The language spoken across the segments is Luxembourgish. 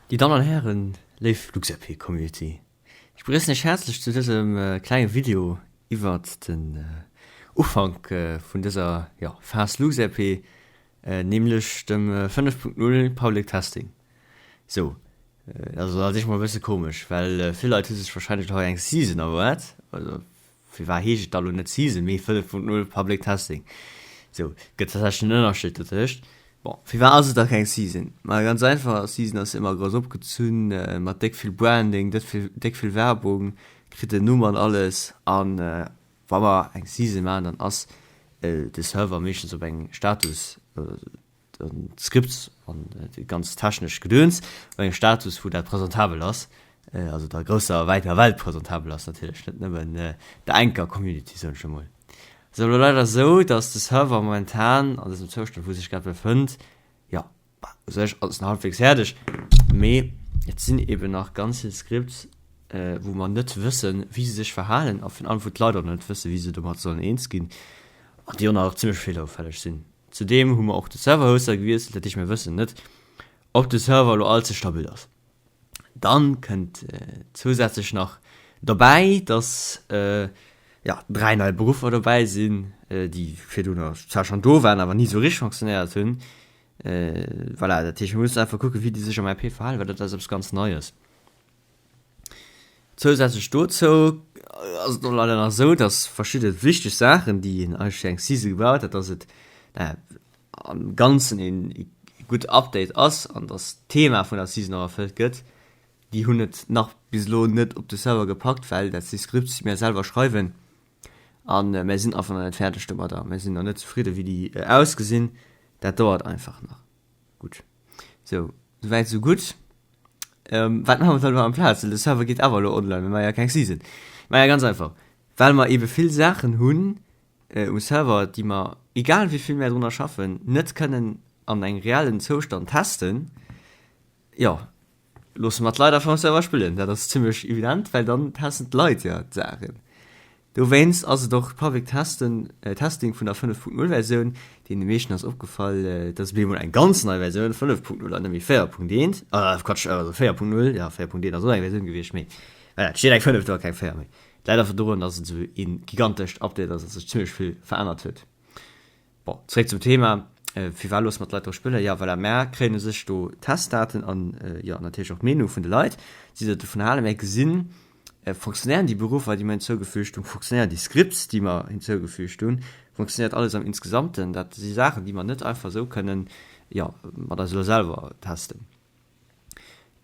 Déi Dammen an Hären, léif LuxRP-Community, ech begréissen iech häerzlech zu dësem klenge Video iwwert den Ufank vun dëser, jo, Phas LuxRP, nämlech dem 5.0 Public Testing. Sou, dat ass elo als éischt mol e bësse komesch, well vill Leit hu sech wahrscheinlech elo hei eng Season erwaart, also Firwat heescht et da lo net Season, mee 5.0 Public Testing? Sou, gëtt tatsächlech en Ënnerscheed dotëscht. Bon, firwat ass et da keng Season? Ma ganz einfach, Season ass ëmmer grouss opgezunn, mat déck vill Branding, déck vill, déck vill Werbung, kritt en Numm an alles. An wa mer eng Season maachen, dann ass de Server meeschtens op engem Status, d'Scripts an déi ganz technesch Gedöns op engem Status, wou dat presentabel ass, also der grousser wäiter Welt presentabel ass natierlech, net nëmmen der enker Community, soen ech emol. Et ass elo leider esou, dass de Server momentan an dësem Zoustand, wou e sech grad befënnt, jo, bah, u sech ass en halbwegs fäerdeg, mee et sinn eben nach ganz vill Scripts, wou mer net wëssen, wéi se sech verhalen a virun allem wou d'Leit och net wëssen, wéi se domat sollen eens ginn an déi och nach zimmlech feeleufälleg sinn. Zudeem hu mer och de Serverhoster gewiesselt, dat heescht mir wëssen net ob de Server elo all ze stabil ass. Dann kënnt zousätzlech nach dobäi, dass jo 3 nei Beruffer dobäi sinn, déi virdrun zwar schonn do waren, awer ni esou richteg fonctionnéiert hunn. Voilà, dat heescht mir mussen einfach kucken, wéi déi sech am RP verhalen, well dat ass eppes ganz Neies. Zousätzlech dozou ass et och leider nach esou, dass verschidde wichteg Saachen, déi een eigentlech fir eng Season gebraucht hätt, dass et am Ganzen een gutt Update ass an dass d'Thema vun der Season och erfëllt gëtt, déi hunn et nach bis elo net op de Server gepackt, well dat si Scripts, déi mär selwer schreiwen a mär sinn einfach nach net fäerdeg domadder. Mär sinn nach net zefridde wéi déi ausgesinn, dat dauert einfach nach. Gutt. Sou, souwäit sou gutt. Ähm, wat maache mer dann elo amplaz? Well de Server geet awer elo online, mir maache ja keng Season. Maja, ganz einfach, well mer eebe vill Saachen hunn äh, um Server, déi mer, egal wéi vill mer drunner schaffen, net kënnen an engem reellen Zoustand testen. Jo, loosse mer d'Leit einfach um Server spillen. Dat ass zimmlech evident, well dann testen d'Leit ja d'Saachen. Dowéinst ass et och Public Testen, Testing vun der 5.0 Versioun. Deene meeschten ass opgefall, dass et bemol eng ganz nei Versioun 5.0 an net méi 4.1, Quatsch, also 4.0, jo 4.1 ass och eng Versioun gewiescht, mee voilà, et steet eng 5 do a keng 4 méi. Läit einfach dorun, dass et esou ee gigantescht Update ass a sech zimmlech vill verännert huet. Bon, zeréck zum Thema, Firwat loosse mer d'Leit dru spillen? Jo, voilà, mär kréien u sech do Testdaten an, jo, natierlech och d'Meenung vun de Leit, déi se dovun halen. Mär gesinn, Fonctionnéieren déi Beruffer, déi mer hinzougefügt hunn? Fonctionnéieren déi Scripts, déi mer hinzougefügt hunn? Fonctionnéiert alles am Insgesamten? Dat si Saachen, déi mer net einfach esou kënnen, jo, mat eis elo selwer testen.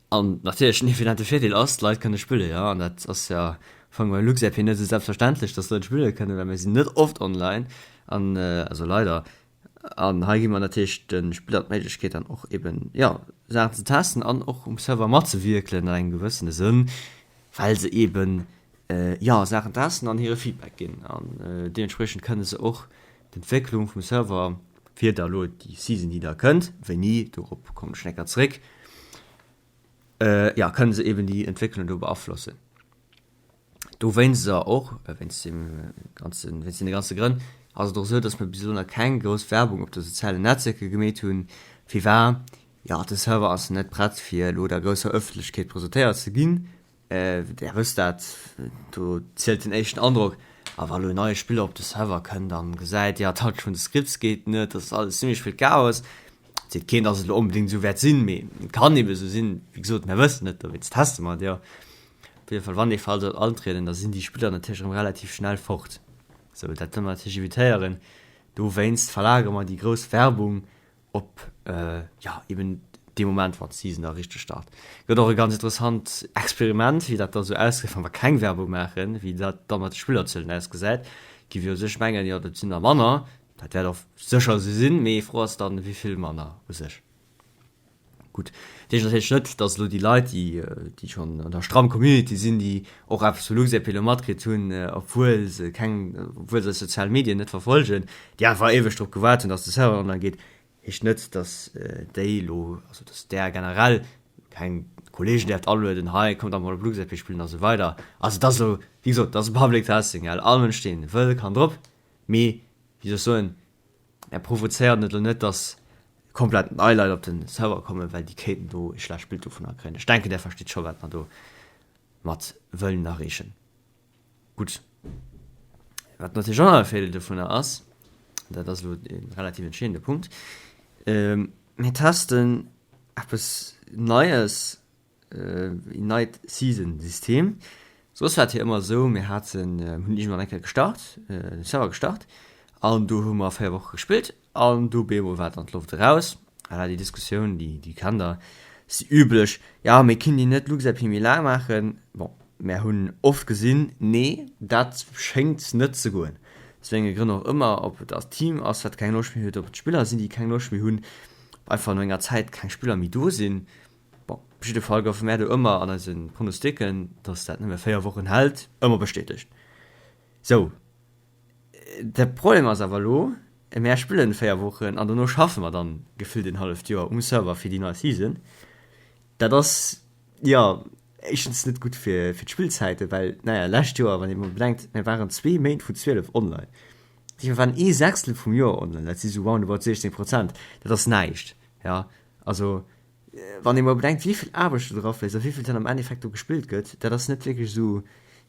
An natierlech den evidente Virdeel ass, d'Leit kënne spillen, jo. An dat ass jo am Fong bei LuxRP net esou selbstverständlech, dass d'Leit spille kënnen, well mir sinn net oft online an, also leider. An hei gi mer natierlech de Spiller d'Méiglechkeet dann och eben, jo, Saachen ze testen an och um Server matzewierkelen an engem gewëssene Sënn, well se eben, jo, Saachen testen an hire Feedback ginn. An deementspriechend kënne se och d'Entwécklung vum Server fir da lo déi Season déi da kënnt, wéini, dorop kommen ech enker zréck, jo kënne se eben déi Entwécklung do beaflossen. Dowéinst a och wéinst deem ganzen, wéinst deene ganze Grënn ass et och esou, datt mer bis elo nach keng grouss Werbung op de sozialen Netzwierker gemeet hunn. Firwat? Jo, de Server ass net prett fir elo der grousser Ëffentlechkeet presentéiert ze ginn. Där wësst dat, do zielt den éischten Androck. A wa lo en neie Spiller op de Server kënnt an gesäit, jo, d'Hallschent vun de Scripts geet net, dat ass alles zimmlech vill Chaos. Seet keen, dass et elo onbedéngt esou wäert sinn, mee et kann ebe esou sinn. Wéi gesot, mir wëssen net, dowéinst teste mer et jo. Op jidde Fall, wann dee Fall sollt antrieden, da sinn déi Spiller natierlech erëm relativ schnell fort. Sou, dat wëlle mer natierlech evitéieren. Dowéinst verlagere mer déi grouss Werbung op jo eben dee Moment wann d'Season da richteg start. Gëtt och e ganz interessant Experiment wéi dat da sou ausgesäit wann mer keng Werbung maachen, wéi dat da mat de Spillerzuelen ausgesäit. Giff jo u sech mengen, jo dat sinn der manner, dat wäert och sécher esou sinn, mee Fro ass dann wéi vill manner u sech. Gutt, dat heescht natierlech net, datt elo déi Leit déi déi schonn an der stramm Community sinn, déi och eppes vu LuxRP elo matkritt hunn, obwuel se keng obwuel se eis sozial Medien net verfollegen, déi einfach éiweg drop gewaart hunn, datt de Server online geet, heescht net, datt déi elo, also datt där generell keng Kollegen däerft alueden, hei kommt dach mol op LuxRP spillen a sou weider. Also et ass elo, wéi gesot, et ass e Public Testing, gell, all Mënsch deen wëll kann drop, mee wéi soll ech soen, Mär provozéieren et elo net, datt. komplett nei Leit op den Server kommen, well déi kéinten do e schlecht Bild dovunner kréien. Ech denken, där versteet scho wat mer do mat wëllen erreechen. Gutt, wat natierlech och nach e Virdeel dovunner ass, dat ass elo e relativ entscheedende Punkt, mir testen eppes Neies, een neit Season-System. Soss war et jo ëmmer esou, mir haten, hunn iergendwann eng Kéier gestart, de Server gestart an do hu mer 4 Woche gespillt an du bemol war dann d'Loft eraus. Voilà, déi Diskussioun, déi, déi kennt der, ass déi üblech, jo, mee kinnt dir net LuxRP méi laang maachen? Bon, mär hunn oft gesinn, nee, dat schéngt net ze goen, aus wéi enge Grënn och ëmmer, ob et dat Team ass, wat keng Loscht méi huet, ob et d'Spiller sinn, déi keng Loscht méi hunn, ob einfach no enger Zäit keng Spiller méi do sinn. Bon, op jidde Fall goufe mär do ëmmer an eise Pronosticken, dass dat nëmme 4 Wochen hält, ëmmer bestätegt. Sou, de Problem ass awer elo, mär spillen 4 Wochen an dono schaffe mer dann gefillt en halleft Joer um Server fir déi nei Season. Dat ass, jo, éischtens net gutt fir fir d'Spillzäiten, well, naja, lescht Joer, wann ee mol bedenkt, mär waren zwee Méint vun 12 online. Dat heescht, mir waren ee Sechstel vum Joer online, dat si sou roundabout 16 Prozent, dat ass näischt, jo. Also, wann ee mol bedenkt, wéi vill Aarbecht do dra fléisst a wéi vill dann am Endeffekt do gespillt gëtt, dat ass net wierklech esou,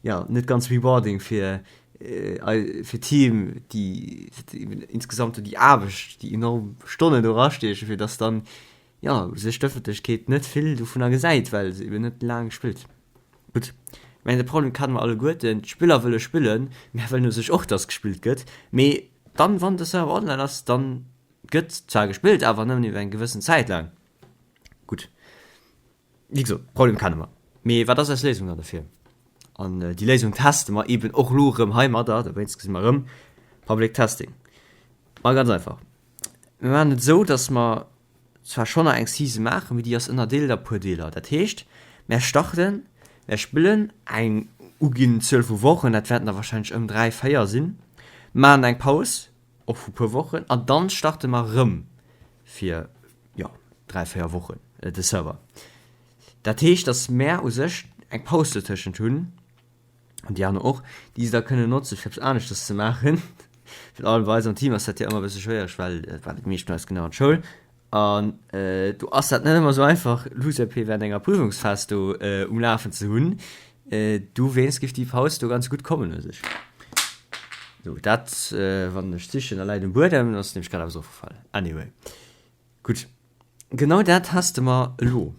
jo, net ganz rewarding fir, fir d'Team, déi insgesamt do déi Aarbecht, déi enorm Stonnen do erastiechen, fir dass dann, jo, u sech d'Ëffentlechkeet net vill dovunner gesäit, well se eben net laang spillt. Gutt, ech mengen, de Problem kenne mer alleguerten, D'Spiller wëlle spillen, mär wëllen u sech och, dass gespillt gëtt, mee dann, wann de Server online ass, dann Gëtt zwar gespillt, awer nëmmen iwwer eng gewëssen Zäit laang. Gutt, wéi gesot, Problem kenne mer. Mee wat ass eis Léisung dann dofir? An déi Léisung teste mer eben och elo erëm heimadder, dowéinst gesi mer erëm Public Testing. Ma ganz einfach, mir maachen et esou, dass mer zwar schonn nach eng Season maachen, mee déi ass ënnerdeelt a puer Deeler. Dat heescht, mer starten, mer spillen eng uginn Zuel vu Wochen, dat wäerten der warscheinlech ëm 3, 4 sinn, maachen eng Paus, och vu puer Wochen an dann starte mer rëm fir jo 3, 4 Wochen de Server. Dat heescht, dass mär u sech eng Paus dotëschent hunn an déi aner och, déi se da kënnen notze fir eppes aneschters ze maachen. Virun allem bei eis am Team ass dat jo ëmmer e bësse schwéiereg, well well déi meescht vun eis ginn nach an d'Schoul An do ass dat net ëmmer esou einfach, LuxLP während enger Prüfungsphas do um Lafen ze hunn. Dowéinst géif déi Paus do ganz gutt kommen u sech. Sou, dat, wann ech sichen, da läit um Buedem, ass nämlech grad eppes opgefall. Anyway, gutt, genau dat teste mer elo.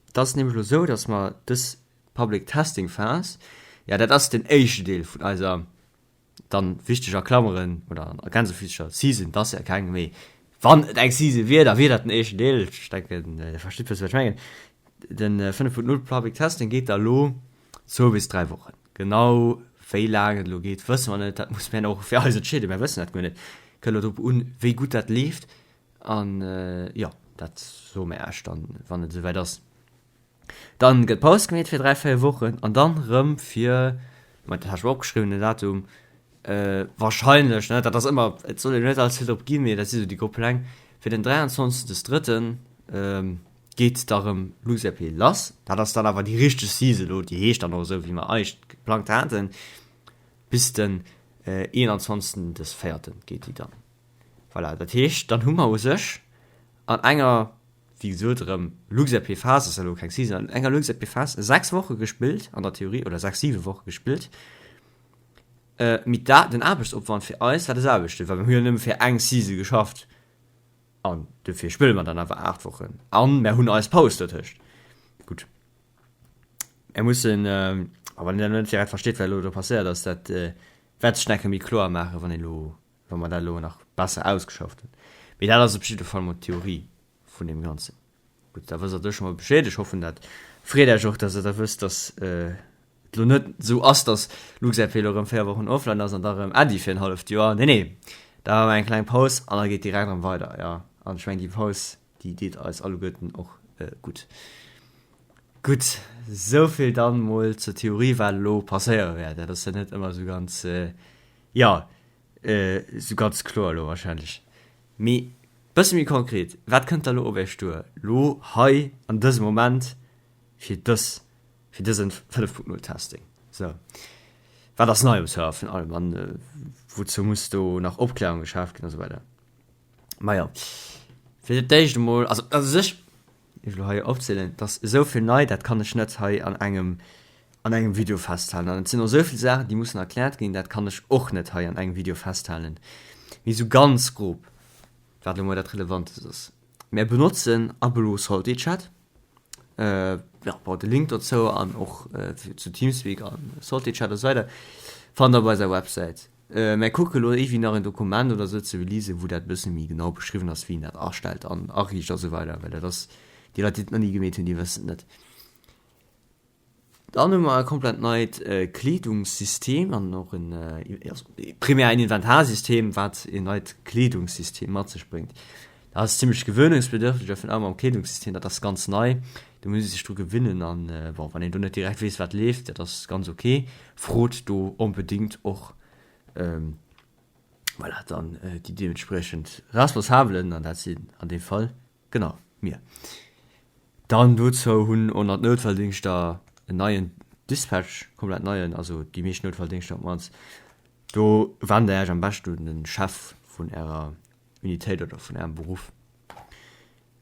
Et ass nämlech elo esou, datt mer dës Public Testing Phas, jo dat ass den éischte Deel vun eiser Dann wichteg a Klammeren oder an Gänsefüßcher, Season, 't ass ja keng, mee wann et eng Season wier, da wier dat den éischten Deel. Ech denken, Dir verstitt bësse wat ech mengen. Den 5.0 Public Testing geet da lo zwou bis 3 Wochen. Genau wéi laang et elo geet, wësse mer net. Dat musse mir och fir eis entscheeden. Mir wëssen dat guer net. Kënnt elo drop un, wéi gutt dat leeft. An jo, dat soe mir Iech dann, wann et esouwäit ass. Dann gëtt Paus gemeet fir 3, 4 Wochen an dann rëm fir, Moment, dat hat ech mer opgeschriwwen, den Datum, wahrscheinlech, ne, dat ass ëmmer, et soll een net all ze vill drop ginn, mee dat si sou déi grob Pläng, fir den 23. des Drëtten geet da rëm LuxRP lass. Dat ass dann awer déi richteg Season elo, déi heescht dann och esou, wéi mer eischt geplangt haten, bis den 21. des Véierten geet déi dann. Voilà, dat heescht, dann hu mer u sech an enger wéi gesot erëm LuxRP-Phas, ass ja elo keng Season, an enger LuxRP-Phas 6 Woche gespillt an der Theorie oder 6, 7 Woche gespillt. Äh, mee da, den Aarbechtsopwand fir eis war de selwechten, well mir hu jo nëmme fir eng Season geschafft an dofir spille mer dann awer 8 Wochen an mär hunn eis Paus dotëscht. Gutt, mär mussen, äh, a wann een dat net direkt versteet, wat elo do passéiert ass, dat äh, wäert sech nach eng Kéier méi kloer maachen, wann een elo, wa mer dat elo nach besser ausgeschafft hunn. Mee dat ass op jidde Fall mol d'Theorie. vun deem Ganzen. Gutt, da wësst der do scho mol Bescheed. Ech hoffen, dat freet Iech och, dass der da wësst, dass et elo net esou ass, dass LuxRP elo erëm 4 Wochen offline ass an da erëm Äddi fir en halleft Joer. Nee, nee, da hu mer eng kleng Paus an da geet direkt erëm weider, jo. An ech mengen, déi Paus, déi deet eis alleguerten och gutt. Gutt, souvill dann mol zur Theorie, wat elo passéiere wäert. Dat ass jo net ëmmer esou ganz, jo, esou ganz kloer elo wahrscheinlech. Mee bësse méi konkret, wat kënnt da lo op Iech duer, lo hei an dësem Moment fir dës, fir dësen 5.0 Testing? Sou, wat ass nei um Server vun allem an wouzou muss do nach Opklärung geschaaft ginn a sou weider? Majo, Fir d'éischt emol, also a sech, ech elo hei opzielen, et ass esou vill nei, dat kann ech net hei an engem, an engem Video festhalen. An et sinn och esou vill Saachen, déi mussen erkläert ginn, dat kann ech och net hei an engem Video festhalen. Mee esou ganz grob, wat elo mol dat Relevantest ass, Mär benotzen ab elo SaltyChat. Jo, bon, de Link dozou an och zu Teamspeak an SaltyChat a sou weider fannt der op eiser Websäit. Mär kucke lo iergendwéi nach en Dokument oder sou ze releasen, wou dat e bësse méi genau beschriwwen ass, wéi een dat astellt an ariicht a sou weider, well dat ass, déi Leit, déi et nach ni gemeet hunn, déi wëssen et net. Dann hu mer e komplett neit Kleedungssystem an och en, also primär en Inventarsystem, wat en neit Kleedungssystem mat sech bréngt. Dat ass zimmlech gewöhnungsbedürftig, a virun allem am Kleedungssystem, dat ass ganz nei, do muss ee sech dru gewinnen an, bon, wann een do net direkt weess, wat leeft, dat ass ganz ok. Frot do onbedéngt och, voilà, dann déi deementspriechend Responsabelen, an dat sinn an deem Fall genau mir. Dann dozou hunn och nach d'Noutfalldéngschter en neien Dispatch, komplett neien, also déi meescht Noutfalldéngschter op d'mannst. Do wennt der Iech am beschten un de Chef vun Ärer Unitéit oder vun Ärem Beruff.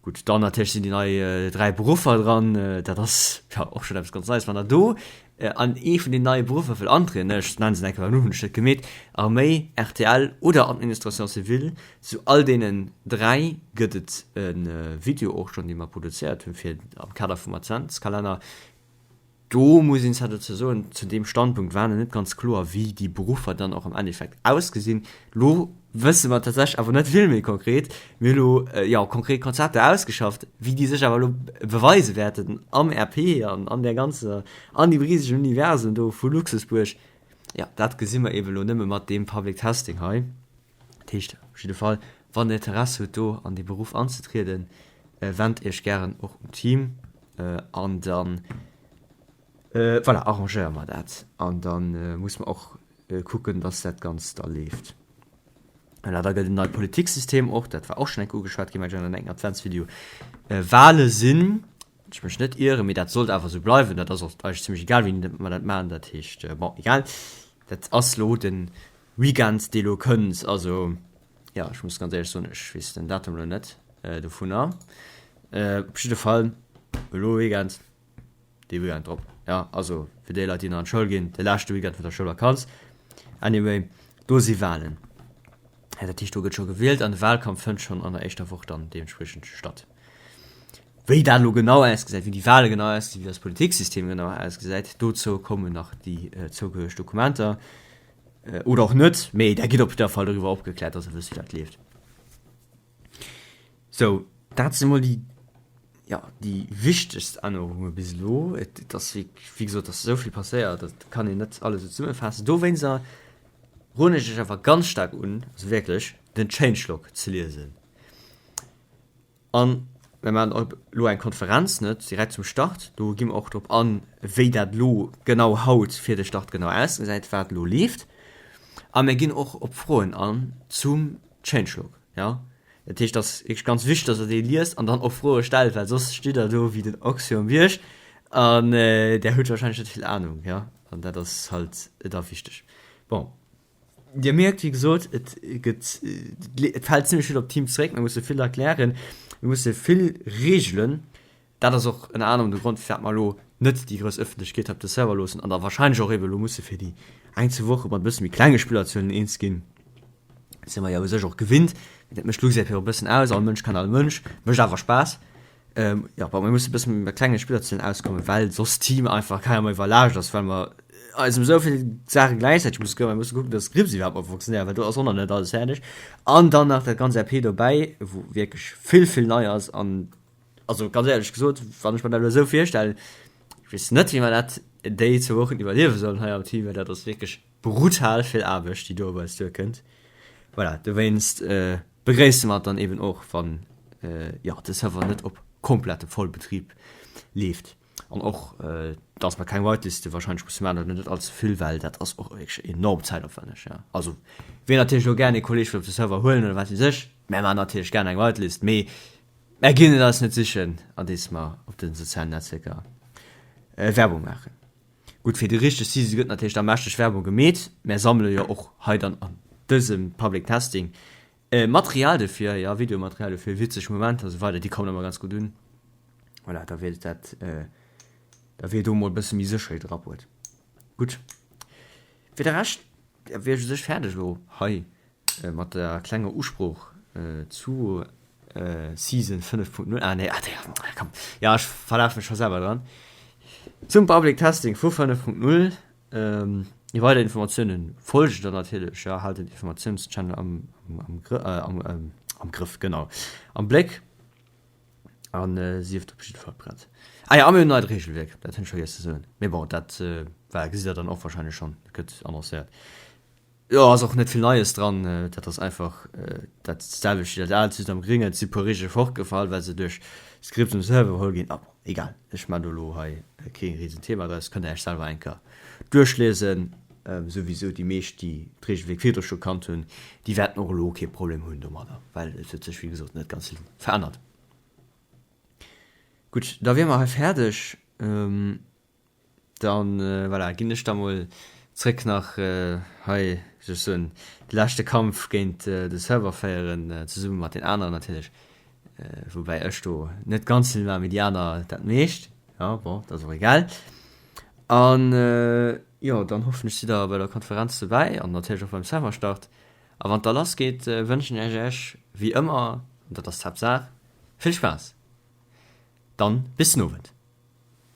Gutt, dann natierlech sinn déi nei 3 Beruffer dran. Dat ass jo och schonn eppes ganz Neies. Wann Der do an ee vun den neie Beruffer wëllt antrieden, ech nennen se eng Kéier beim Numm, hunn ech net gemeet, Arméi, rtl oder Administration civile, zu all deenen 3 gëtt et e Video och schonn, dee mer produzéiert hunn, fir am Kader vum Adventskalenner. Do muss een zwar dozou soen, zu deem Standpunkt war nach net ganz kloer, wéi déi Beruffer dann och am Endeffekt ausgesinn. Elo wësse mer tatsächlech awer net vill méi konkret. Mir hu elo, jo, konkret Konzepter ausgeschafft, wéi déi sech awer elo beweise wäerten am RP an an där ganzer, an deem risegen Universum do vu Luxusbuerg. Jo, dat gesi mer eeben elo nëmme mat deem Public Testing hei. Dat heescht, op jidde Fall, wann Der Interesse hutt, do an dee Beruff anzetrieden, wennt Iech gären och un d'Team an da voilà, arrangéiere mer dat. An da musse mer och kucken, dass dat Ganzt da leeft. Voilà, da gëtt en neit Politiksystem och, dat war och schonn eng Kéier ugeschwat ginn, mengen ech, an engem Adventsvideo. Wale sinn, wann ech mech net ieren, mee dat sollt awer esou bleiwen, dat ass och eigentlech zimmlech egal, wéini mer dat maachen, dat heescht, bon, egal, dat ass elo den Weekend dee lo kënnt, also jo ech muss ganz éierlech soen, ech weess den Datum lo net dovunner. Op jidde Fall elo Weekend, dee Weekend drop, jo also fir déi Leit déi nach an d'Schoul ginn, de leschte Weekend vun der Schoulvakanz. Anyway, do si Walen, dat heescht do gëtt scho gewielt an de Walkampf fënnt schonn an der éischter Woch dann deementspriechend statt. Wéi dat elo genau ausgesäit, wéi déi Wale genau ausgesinn, wéi das Politiksystem genau ausgesäit, dozou kommen nach déi zougehöreg Dokumenter. Oder och net, mee der gitt op jidder Fall doriwwer opgekläert, dass der wësst, wéi dat leeft. Sou, dat si mol déi, ja, déi wichtegst Ännerunge bis elo. Et ass wéi, wéi gesot, et ass esou vill passéiert, dat kann een net alles esou zesummefaassen. Dowéinster roden ech iech awer ganz staark un, also wierklech, den Changelog ze liesen. An mir maachen och elo eng Konferenz, net direkt zum Start, do gi mer och drop an, wéi dat elo genau haut fir de Start genau ausgesäit, wat elo leeft. A mir ginn och op Froen an zum Changelog, jo. Dat heescht, et ass wierklech ganz wichteg, dass Der dee liest an dann och Froe stellt, well soss stitt Der do wéi den Ochs virum Bierg an Der hutt warscheinlech net vill Anung, jo. An dat ass halt da wichteg. Bon. Dir mierkt, wéi gesot, et gëtt, et fält zimmlech vill op d'Team zeréck. Mir musse vill erklären, mir musse vill reegelen. Dat ass och ënner anerem de Grond, firwat mer elo net déi grouss Ëffentlechkeet op de Server loossen an da warscheinlech och ebe elo musse fir déi eng, zwou Woche mat e bësse méi klenge Spillerzuelen eens ginn. Dat si mer jo u sech och gewinnt. Dat mécht Luxair jo e bëssen aus, all Mënsch kennt all Mënsch, mécht awer Spaass. Ähm, ja, bon, mir musse bëssen mat klenge Spillerzuelen auskommen, well soss d'Team einfach keiner méi iwwerlaascht ass, well mer eis ëm esou vill Saache gläichzäiteg musse këmmern. Mir musse kucken, dass d'Scripts iwwerhaapt mol funktionéieren, well do ass och nach net alles fäerdeg. An dann nach dat ganz RP dobäi, wou wierklech vill, vill nei ass. An also ganz éierlech gesot, wann ech mer dat elo esou virstellen, ech weess net, wéi mer dat déi zwou Wochen iwwerliewe sollen hei am Team, well dat ass wierklech brutal vill Aarbecht, déi do op eis duerkënnt. Voilà, dowéinst Begréisse mer dann eben och, wann jo de Server net op komplette Vollbetrib leeft an och dass mer keng Whiteliste wahrscheinlech musse maachen oder net allze vill, well dat ass och wierklech enorm zäitopwänneg. Jo also wien natierlech elo gären ee Kolleeg wëll op de Server huelen oder wat weess ech, mär maachen natierlech gären eng Whitelist, mee mär ginn et eis net sichen andeems mer op de sozialen Netzwierker Werbung maachen. Gutt, fir déi richteg Season gëtt natierlech da mächteg Werbung gemeet. Mär sammele jo och hei dann an dësem Public Testing. Material dofir, jo, Videomaterial dofir, witzeg Momenter a sou weider, déi kommen ëmmer ganz gutt un. Voilà, da wier dat, da wier do mol e bësse méi Sécherheet erabruet. Gutt, fir de Rescht wier ech u sech fäerdeg elo hei mat der klenger Usprooch zu Season 5.0. Ah nee, ah, komm, ja, ech verlafe mech scho selwer dran. Zum Public Testing vu 5.0. Déi weider Informatiounen folgen dann natierlech, ja, haalt den Informatiounschannel am, am, am, äh, am, ähm, am Grëff, genau, am Bléck an äh, sieft op jidde Fall prett. Ah ja, a mir hunn en neit Regelwierk, dat hunn ech vergiess ze soen. Mee bon, dat äh, voilà, gesitt der dann och wahrscheinlech schonn, dat gëtt annoncéiert. Jo, ass och net vill Neies dran, dat ass einfach dat selwecht wéi dat aalt, just am Gréngen si puer Reegele fortgefall, well se duerch Scripts um Server iwwerholl ginn. A bon, egal, ech maan do elo hei kee riesen Thema draus, kënnt der iech selwer eng Kéier duerchliesen. Souwisou déi meescht, déi d'Reegelwierk virdru scho kannt hunn, déi wäerten och elo kee Problem hunn domadder, well et huet sech wéi gesot net ganz vill verännert. Gutt, da wiere mer hei fäerdeg. Dann, voilà, ginn ech da mol zréck nach hei, wéi soll ech soen, de leschte Kampf géint de Server féieren, zesumme mat den aneren natierlech, woubäi ech do net ganz vill maachen, mee déi aner dat meescht. Jo, bon, dat ass och egal. An, jo, dann hoffen ech, sidd der bei der Konferenz dobäi an natierlech och beim Serverstart. A wann et da lass geet, wënschen ech iech wéi ëmmer, an dat ass d'Haaptsaach, vill Spaass! Dann bis den Owend!